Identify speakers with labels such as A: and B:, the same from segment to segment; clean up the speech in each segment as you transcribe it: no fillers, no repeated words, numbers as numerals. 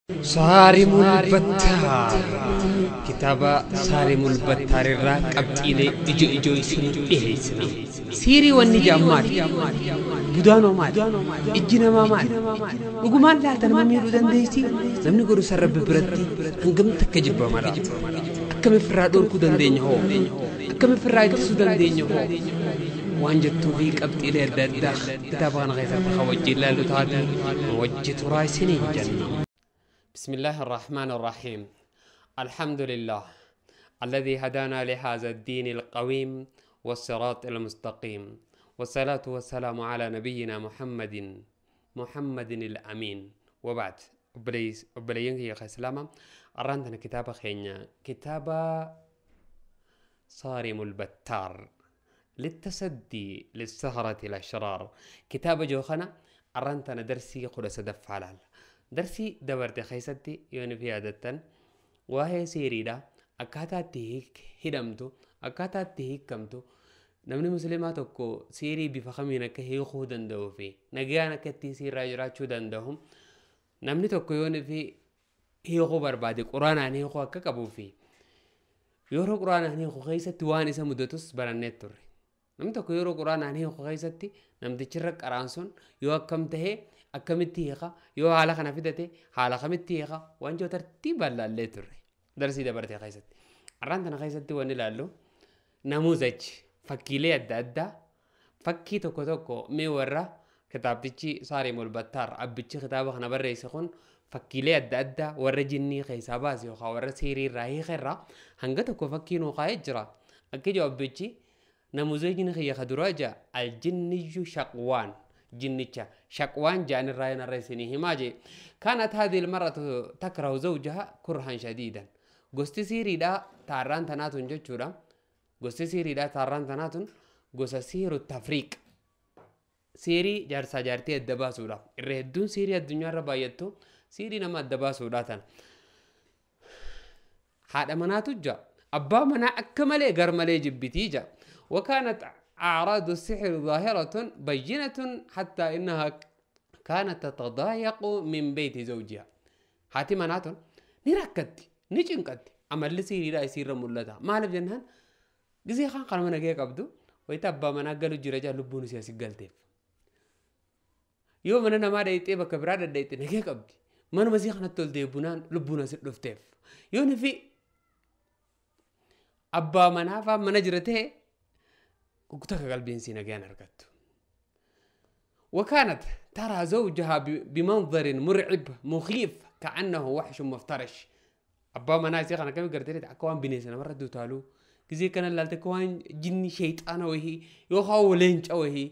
A: صارم البتار kitaaba Saarimul Battaar irraa qabxiilee ijoo ijoo isinii dhiheessina. Siirii wanni jedhan maali? Budaanoo maali? Ijji namaa maali? Dhugumaan laata nama miidhuu dandeessi? Namni godhu san Rabbi biratti hangam takka jibbama laata? Akkam ofirraa dhorkuu dandeenya hoo? Akkam ofirraa ittisuu dandeenya hoo? Waan jettuu fi qabxiilee adda addaa kitaaba kana keessatti kan wajjin ilaallu taate wajji turaa isiniin jenna. بسم الله الرحمن الرحيم. الحمد لله الذي هدانا لهذا الدين القويم والصراط المستقيم، والصلاة والسلام على نبينا محمد محمد الأمين، وبعد. أبليين يا سلامة أرانتنا كتابة خينا كتابة صارم البتار للتسدي للسهرة الأشرار. كتابة جوخنا أرانتنا درسي قدس دفعلال درسي دبرت خيستي يوني في عادة waa'ee seeriidha. Akkaataa itti hidhamtu, akkaataa itti hiikamtu, namni musliimaa tokko seerii bifa kamiin akka hiikuu danda'uu fi nagaan akka itti seerraa jiraachuu danda'u, namni tokko yoo fi hiikuu barbaade quraanaan hiikuu akka qabuu fi yeroo quraanaan hiikuu keessatti waan isa mudatus barannee turre. Namni tokko yeroo quraanaan hiikuu keessatti namtichirra qaraan sun yoo akkam tahee akkamitti hiika, yoo haala kana fidate haala kamitti hiika, waan jiru tartiibaan laallee turre. Darsii dabartee keessatti. Arraan tana keessatti wanni ilaallu namuuzachi fakkiilee adda addaa fakkii tokko tokko mee warra kitaabtichi Saarimul Battaar abbichi kitaaba kana barreesse kun fakkiilee adda addaa warra jinnii keessaa baase yookaan warra seerii irraa hiika irraa hanga tokko fakkii nuu kaa'ee jira. Akka ijoo abbichi namuuzajni kiyya ka duraa jaa aljinniyyuu shaqwaan jinnicha shaqwaan jaan irraa hin arreessinii himaa jee. Kaanat haadhi ilmar'atu takrahu zawjaha kurhan shadiidan. Gosti siiriidhaa taarraan tanaatun jechuudha. Gosti siiriidhaa taarraan tanaatun gosa siiru tafriiq. Siirii jaarsaa jaartii adda baasuudha. Irra hedduun siirii addunyaarra baay'attu siirii nama adda baasuudha tana. Haadha manaatu jira. Abbaa manaa akka malee gar malee jibbitii jira. وكانت أعراض السحر ظاهرة بينة حتى إنها كانت تتضايق من بيت زوجها. هاتي مناتون نركت نجنكت أما اللي سيري لا يصير مولتها ما لف جنهن جزي خان قال من جيك عبدو ويتبع من أقل جرجا لبون سياسي قلتيف يوم أنا ما ديت إيه بكبرات ديت نجيك عبدي ما أنا مسيح نتول ديبونان لبون سير لفتيف يوم في أبا منافع منجرته وقتك قلبي سينا جان ركضت. وكانت ترى زوجها بمنظر مرعب مخيف كأنه وحش مفترش. أبا ما ناس يخنا كم قرتلي أكوان بنيسنا مرة دوتالو كذي كان لالتكوان جني شيطان وهي يخاو لينش وهي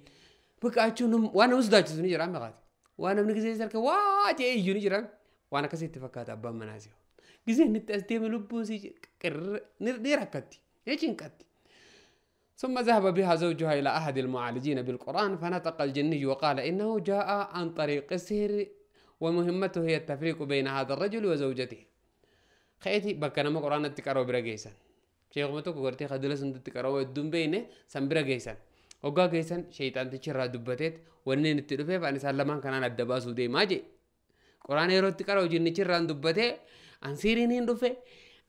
A: بقى أشوفهم وأنا وصدق سوني جرام غاد وأنا من كذي سألك واه جاي يوني جرام وأنا كسيت فكرت أبا ما ناس كذي نتأستيم لبوسي كر نركضتي إيش إنكتي. ثم ذهب بها زوجها إلى أحد المعالجين بالقرآن فنطق الجني وقال إنه جاء عن طريق السحر ومهمته هي التفريق بين هذا الرجل وزوجته. خيتي بكنا ما قرآن التكارو برجيسان شيخ متوك قرتي خدلس انت التكارو الدم بينه سن برجيسان وقا جيسان شيطان تشرا دبتت ونين التلفه فأنا سلمان كان أنا الدباسو دي ماجي قرآن يرو التكارو جني تشرا دبته أن سيرين دفه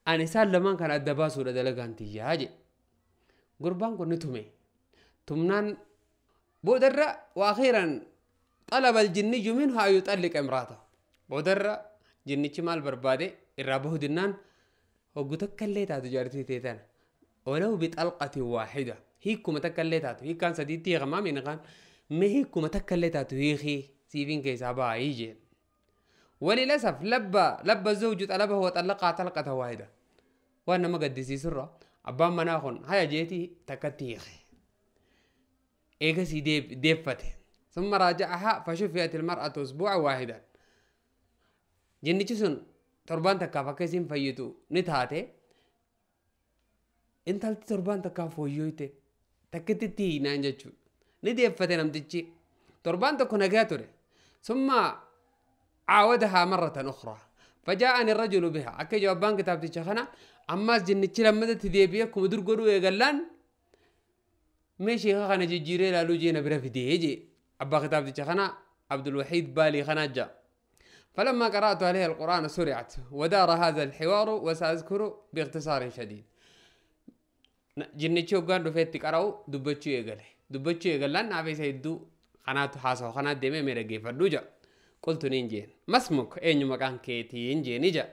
A: أنا سلمان كان الدباسو لدلقان تياجي. قربان كن نتومي تمنان بودرة. وأخيرا طلب الجني منها أن يطلق امرأته. بودرة جني شمال بربادي الرابه دنان وقتك كليتها تجارتي تيتان ولو بطلقة واحدة هيكو متكليتها هي كان سديتي غمامي نغان ما هيكو متكليتها هي سيفين كيس أبا يجي. وللأسف لبى الزوج طلبه وطلقها طلقة واحدة. وأنا ما قد سرة أبا مناخن هيا جيتي تكتيخ إيجاسي ديفته. ثم راجعها فشفيت المرأة أسبوع واحدا. جني جسون تربان تكافا كيسين فيتو نتهاته انت تربان تكافو يويته تكتتي نانجتشو نديفته نمتشي تربان تكون جاتوري. ثم عاودها مرة أخرى فجاءني الرجل بها. أكي جوابان كتابتي شخنا أما جنتي لما تديبيكم در قروا يقلان ماشي خانا جيري لالو جينا برا في ديجي أبا كتابتي شخنا عبد الوحيد بالي خناجة. فلما قرأت عليه القرآن سرعت ودار هذا الحوار وسأذكر باختصار شديد. Jinnichi hoggaan dhufeetti qara'u dubbachuu eegale. Dubbachuu eegallaan naaf isa hedduu kanaatu haasawu kanaat deemee mee dhaggeeffadhuu jedha. Qultu niin jeen. Masmuk eenyu maqaan keetiin jeeni jedha.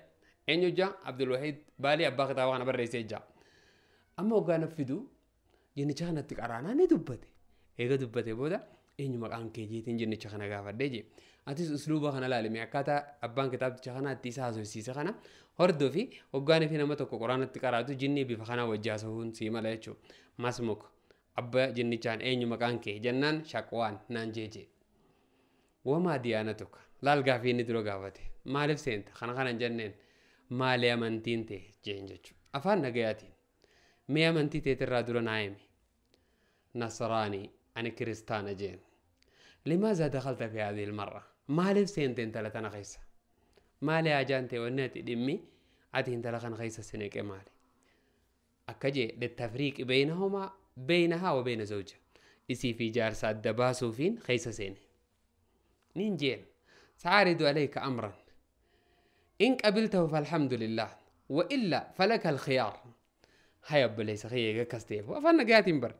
A: Eenyu jaa Abdulwahiid Baalii abbaa kitaaba kana barreessee jaa. Amma hoggaan fidu jinnicha kanatti qaraanaa ni dubbate. Eega dubbate booda eenyu maqaan kee jeetiin jinnicha kana gaafadhee jee. Atis usluuba kana ilaalime akkaataa abbaan kitaabticha kanaatti isa haasofsiise kana hordofi hoggaan fi nama tokko quraanatti qaraatu jinni bifa kanaa wajji haasa'uun sii mala jechuudha. Masmuk abbaa jinnichaan eenyu maqaan kee jennaan Shaqwaan naan jeejee. Wamaa diyaanatuka laal gaafii inni dura gaafate maaliif seenta kana kana hin jenneen maali amantiin ta'e jeen jechuudha. Afaan nagayaatiin mee amantii teetirraa dura naa himi. Nasraanii ani kiristaana jeen. لماذا دخلت في هذه المرة؟ مالف سنتين ثلاثة خيسة مالي عجانتي وناتي دمي عتين ثلاثة خيسة سنك مالي أكجي للتفريق بينهما بينها وبين زوجها إسي في جارسة الدباسو فين خيسة سنة نينجين سأعرض عليك أمرا إن قبلته فالحمد لله وإلا فلك الخيار. هيا بليس خيي كاستيفو أفنى قاتين بر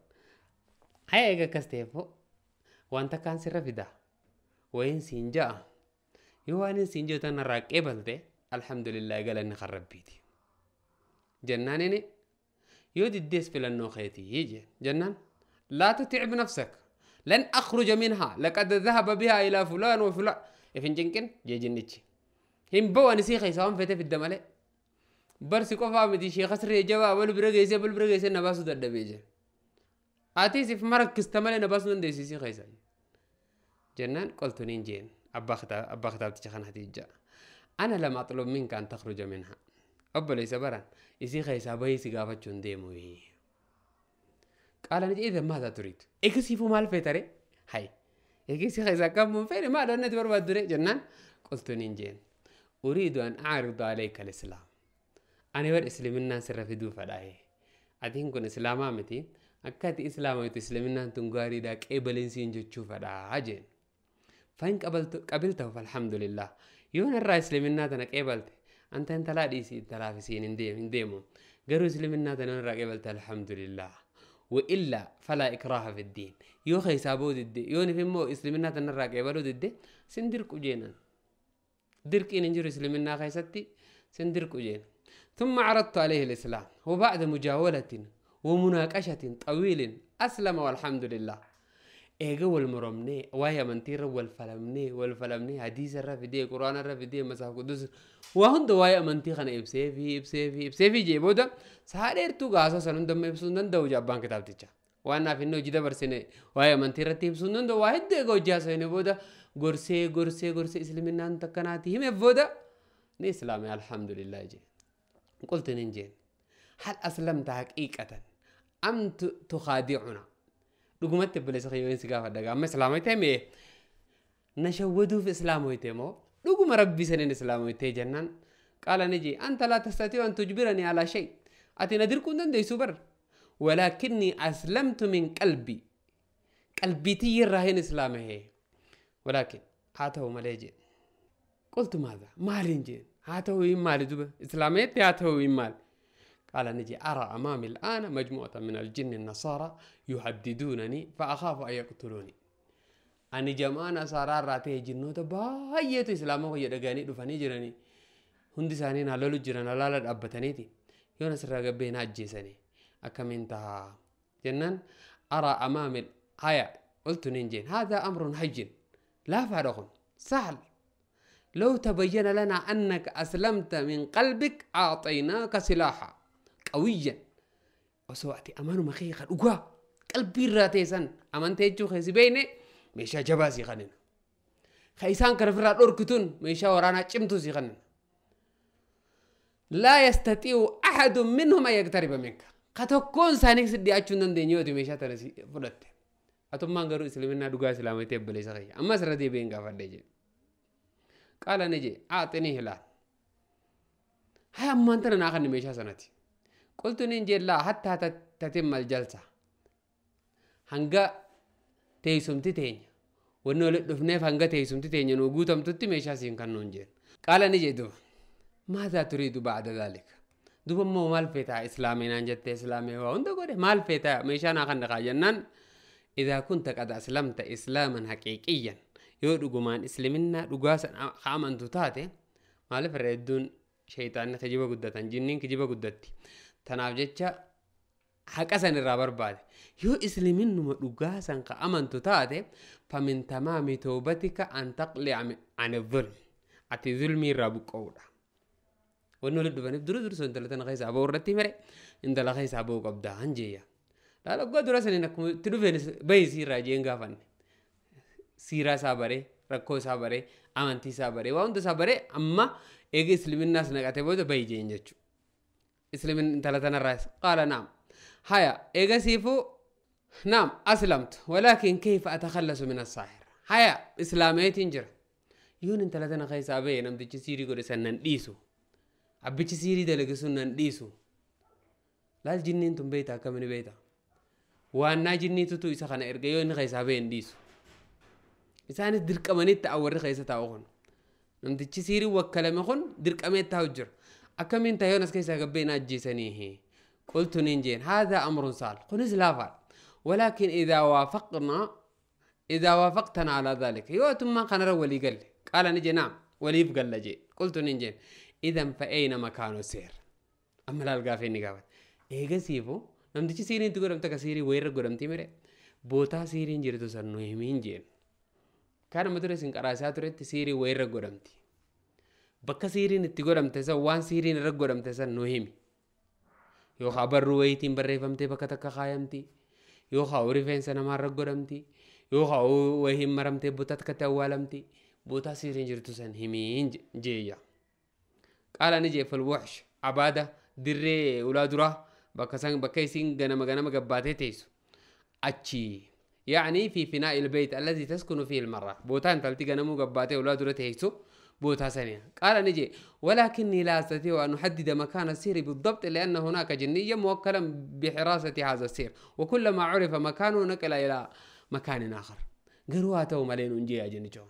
A: هيا كاستيفو وانت كان سر فدا وين سينجا يوان سينجا تنراك قبلته الحمد لله قال اني خرب بيتي جنانني يودي الديس في لانه خيتي يجي جنان لا تتعب نفسك لن اخرج منها لقد ذهب بها الى فلان وفلان افنجنكن جيجنتي هم بو انسي خيسان فته في الدمله برسي قفا مدي شيخ سري جوا ول برغيسه بل برغيسه نباسو ددبيجه اتيس في مركز تمله نباسو نديسي خيسان جنان قلت نينجين أبا خطاب تشخن هتيجا أنا لم أطلب منك أن تخرج منها أبا ليس برا إسي خيسا بيسي قافتشون ديموي. قال نجي إذا ماذا تريد؟ إكسيفو مال فيتري هاي إكسي خيسا كم من فيري ما دون نتبر بدري. جنان قلت نينجين أريد أن أعرض عليك الإسلام أنا والإسلام الناس رفضوا فداي أدين كن إسلاما متي أكاد إسلام وتسلمنا تنقاري داك إبلين جتشوف فدا فإن قبلته فالحمد لله يون الرئيس لمنا تنك قبلت أنت لا ديسي أنت لا في سين نديمو قالوا سلمنا تنك قبلت الحمد لله وإلا فلا إكراه في الدين يو خيسابو ضد يون في مو إسلمنا تنك قبلو ضد سندرك وجينا درك إن نجر إسلمنا خيستي سندرك وجينا. ثم عرضت عليه الإسلام وبعد مجاولة ومناقشة طويل أسلم والحمد لله. إيجا والمرمني ويا منتير والفلمني والفلمني حديث الرفدي قرآن الرفدي مساف قدوس وهند ويا منتي خنا إبسيفي إبسيفي إبسيفي جيبودا سهرير تو غاسا سنون دم إبسون دو جابان كتاب تيجا وأنا في النوج ده برسنة ويا منتير تيبسون دو واحد ده جاسا بودا غرسي غرسي غرسي إسلامنا أنت كناتي هم بودا نسلامي الحمد لله جي. قلت ننجين هل أسلمت حقيقة أم تخادعنا؟ لقمت بلس خيوين سقافة دقا أما إسلامي تيمي نشودو في إسلامي تيمو لقم ربي سنين إسلامي تي جنان. قال نجي أنت لا تستطيع أن تجبرني على شيء أتي ندير كندن دي سوبر ولكني أسلمت من قلبي قلبي تي راهن إسلامه ولكن هاته مالي. قلت ماذا؟ مالي جين هاته مالي دوبه إسلامي تي هاته مال. قال نجي أرى أمامي الآن مجموعة من الجن النصارى يهددونني فأخاف أن يقتلوني. أني جماعة نصارى راتي جنوت باية إسلامه يدغاني دفني جراني هندي سانين هلالو جران هلالة أبتنيتي يونس رغبين أجيساني أكمنتها جنان أرى أمامي هيا. قلت ننجين هذا أمر هين لا فارغ سهل لو تبين لنا أنك أسلمت من قلبك أعطيناك سلاحا قويا وسوأتي أمان مخيخا أقوى قلبي راتيسا أمان تيجو خيسي بيني ميشا جباسي خنين خيسان كرفرات أركتون ميشا ورانا چمتو سي خنين لا يستطيع أحد منهم أن يقترب منك قد سانيك سدي أچون دندنيو ميشا تنسي فلت أتوم غرو إسلامنا دوغا إسلامي تبلي سخي أما سردي بين غافدجي قال نجي أعطني هلال هيا أما أنت ناخني ميشا سنتي. قلت ننجي لا حتى تتم الجلسة هنگا تيسمتي تين Wanni walitti dhufneef hanga teessumti teenya nuu guutamtutti meeshaa siin kan nuun jeen. Qaala ni jedhu maadaa turiidu ba'da dhaalika. Duuba immoo maal feetaa islaamii naan jettee islaamii waa hunda godhe maal feetaa meeshaa naa kan dhaqaa jennaan idaa kunta qad aslamta islaaman haqiiqiyyan yoo dhugumaan isliminnaa dhugaa san amantu taate maaliif irra hedduun sheeyxaanni kijiba guddatan jinniin kijiba guddatti tanaaf jecha haqa san irraa barbaade yoo isliminnuma dhugaa san ka amantu taate famin tamaami toobatika an taqli'a ani dhulm ati dhulmii irraa buqqa'uudha. Wanni walitti dhufaniif dura dursa intala tana keessaa ba'uu irratti mere intala keessaa ba'uu qabdaa hanjeeyya. Laala oggaa dura saniin akkuma itti dhufeen bahi siirraa jeen gaafanne. Siiraa isaa baree rakkoo isaa baree amantii isaa baree waa hunda isaa baree amma eega islaminaas naqatee booda bahi jeen jechuudha. Islamin intala tanarraas qaala naam. Haya eega siifuu naam aslamtu walaakin kayfa atakhallasu min as-saahir. Haya islaameetiin jira. Yoon intala tana keessaa bahe namtichi siirii godhe san nan dhiisu. Abbichi siirii dalage sun nan dhiisu. Laal jinniin tun beektaa akkamini beektaa? Waannaa jinniitutu isa kana erga yoo inni keessaa bahe hin dhiisu. Isaanis dirqamanii ta'a warri keessa taa'u kun. Namtichi siirii wakkalame kun dirqamee taa'u jira. Akkamiin ta'e yoon as keessaa gabbee na ajjeesanii? Qultu niin jeen haadhaa amrun saal kunis laafaadha. Walaakin idaa waafaqtana alaa dhaalika yoo atummaan kanarra walii galle qaala ni jee naam waliif galla jee qultu niin jeen idan fa'eena makaanu seer. Amma laal gaafee inni gaafate. Eega siifu namtichi siiriin itti godhamte akka siirii wayirra godhamtii mire bootaa siiriin jirtu san nu himiin jeen. Kan amma ture isin qaraasaa turetti siirii wayirra godhamti. Bakka siiriin itti godhamte san waan siiriin irra godhamte san nu himi. Yookaan barruu wayiitiin barreeffamtee bakka takka kaayamti. Yookaan rifeensa namaarra godhamti. Yookaan wayiin maramtee bootaa takkatti awwaalamti. Bootaa siiriin jirtu san himiin jeeyya. Qaala ni jee falwaxsh abaada dirree ulaa duraa bakka san bakka isiin ganama ganama gabbaatee teessu achi yaani fi finaa ilbeyt alladhi taskunu fihi almarra bootaa intalti ganamuu gabbaatee ulaa dura teessu bootaa saniya. Qaala ni jee walaakinni laa astatii'u an uhaddida makaana السير بالضبط لأن هناك جنيا موكلا بحراسة هذا السير وكلما عرف مكانه نقل إلى مكان آخر. Garuu haa ta'u malee nuun jee jinnichoon.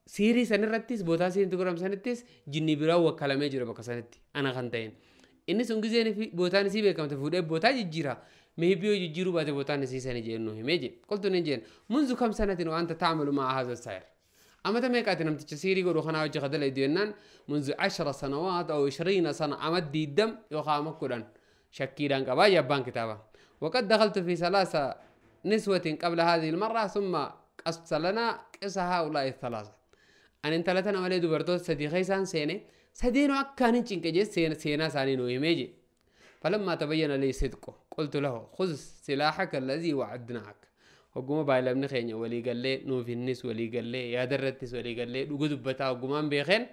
A: Siirii sanirrattis bootaa siiriin itti godhamu sanittis jinni biraa wakkalamee jira bakka sanitti ana kan ta'een. Inni sun gizeen bootaan isii beekamte fuudhee bootaa jijjiira. Meebii yoo jijjiiruu baate bootaan isii sani jeen nu himee jee. Qoltu ni jeen munzu kam sanatin wa anta ta'malu ma'a haadha saayir. Amata meeqaati namticha siirii godhu kanaa hojii kadala iddoo jennaan munzu 10 sanawaat aw 20 sana ama 20 yookaan ama 10 shakkiidhaan qabaa abbaan kitaaba. وقد دخلت في 3 نسوة قبل هذه المرة ثم قص لنا قص هؤلاء الثلاثة. أن انت لتنا مالي دوبرتو سدي خيسان سيني سدينو أكانين چنكجي سينا ساني نو يميجي. فلما تبين لي صدقه قلت له خذ سلاحك الذي وعدناك. وقوم بايلمني خيني ولي قال لي نو في النس ولي قال لي يا درتس ولي قال لي دغ دبتا وقومان بيخين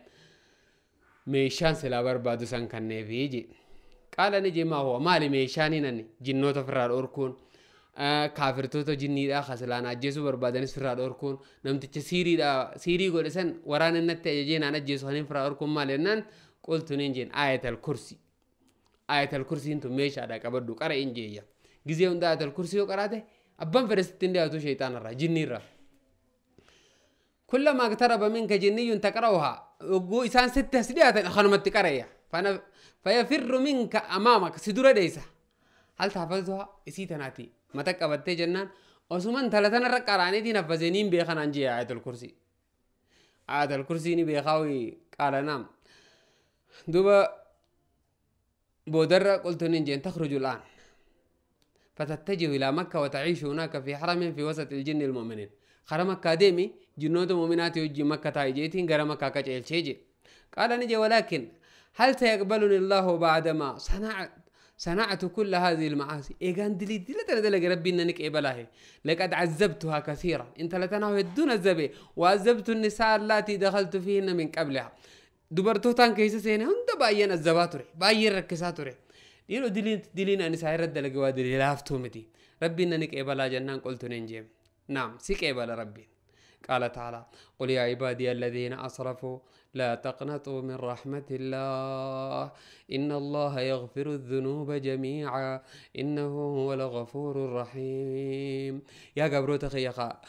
A: ميشان سلا بربادو سان كني فيجي. قال نجي ما هو مالي ميشاني نني جنوتا فرار أوركون kaafirtoota jinniidhaa khasilaan ajjeesuu barbaadanis firraa dhorkuun namticha siirii godhe san waraana natti ajajee naan ajjeesu kaniin firraa dhorkuun maal jennaan qultu niin jeen aayatal kursi. Aayatal kursiin tun meeshaadha qabadhu qara in jeeyya. Gizee hunda aayatal kursii yoo qaraate abbaan fedhe sitti hin dhiyaatu sheexaanarraa jinniirraa. Kullamaa iqtaraba minka jinniyyun taqra'uhaa yogguu isaan sitti as dhiyaatan kanumatti qara'eya. Fayafirru minka amaamaka si dura dheessa. Hal taafatuhaa isii tanaati. Mata qabattee jennaan osuma intala tanarra qaraaniitiin haffasee beekan an jee aayatul kursii. Aayatul kursii ni beekaa qaala naam. Duuba boodarra qultu niin jeen takhruju al'aan. فتتجه إلى مكة وتعيش هناك في حرم في وسط الجن المؤمنين. خرم مكة ديمي جنود مؤمنات يجي مكة تايجيتين غير مكة كجيل. قال نجي ولكن هل سيقبلني الله بعدما صنعت كل هذه المعاصي؟ إيغان دلي دلي دلي ربي إنك إبلاهي لقد عذبتها كثيرا انت لتناه دون الزبي وعذبت النساء اللاتي دخلت فيهن من قبلها. دبرتوتان كيس سينه هند باين الزباتوري باين ركساتوري ديرو دلين دلين أنا ساير دلق وادري لافتومتي ربي إنك إبلا جنان قلت ننجم نعم سيك إبلا ربي. قال تعالى قل يا عبادي الذين أسرفوا لا تقنطوا من رحمة الله إن الله يغفر الذنوب جميعا إنه هو الغفور الرحيم. يا قبروت خيخا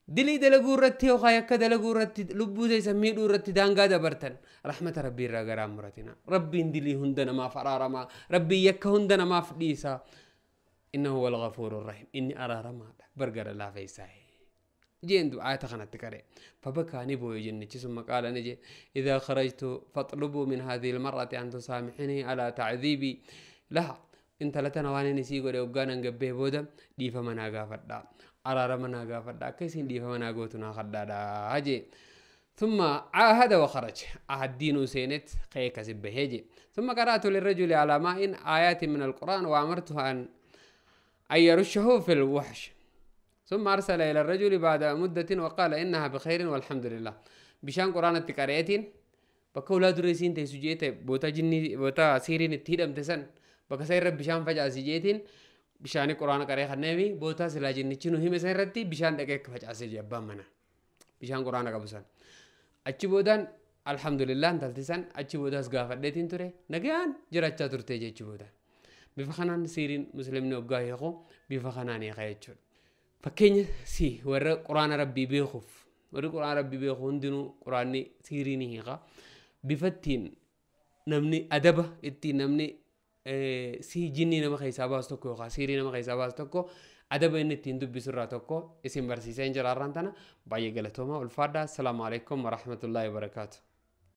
A: Dilii dalaguu irratti yookaan yakka dalaguu irratti lubbuu teessan miidhuu irratti daangaa dabartan rahmata rabbii irraa garaa muratina. Rabbiin dilii hunda namaaf araaramaa. Rabbiin yakka hunda namaaf dhiisa. Innahu huwal ghafuurur rahiim. Inni araaramaadha. Bargara laafa isaa. جين دعاء تخنت كره فبكى نبو يجن ثم قال نجي إذا خرجت فاطلبوا من هذه المرأة أن تسامحني على تعذيبي لها انت لتنا وانا نسي قولي وقانا نقبه بودا دي فمنا قافدا أرار منا قافدا كيسين دي فمنا قوتنا خدادا هجي ثم عاهد وخرج عهد دينو سينت خيك سبهيجي ثم قرأت للرجل على ماء آيات من القرآن وأمرته أن يرشه في الوحش ثم أرسل إلى الرجل بعد مدة وقال إنها بخير والحمد لله بشان قرآن التكاريتين بكولا درسين تسجيت بوتا جني بوتا سيرين التيدم تسن بكسير بشان فجأة سجيتين بشان قرآن قرأ خنبي بوتا سلا جني شنو هم سيرتي بشان دقيق فجأة سجي بامنا بشان قرآن قبسان أتشبودان الحمد لله انتلتسن أتشبوداس غافر ديتين تري نجان جراتشا ترتيجي أتشبودان بفخنان سيرين مسلمين وقايخو بفخنان يخيتشون فكين سي ور قرآن ربي بيخوف ور قرآن ربي بيخوف هندنو قرآن سيريني هيغا بفتين نمني أدبه إتي نمني سي جني نما خيسا باستوكو يوخا سيري نما خيسا باستوكو أدبه إن إتين دبي سرعة توكو اسم برسيسين جراران تانا باية قلتوما والفادة. السلام عليكم ورحمة الله وبركاته.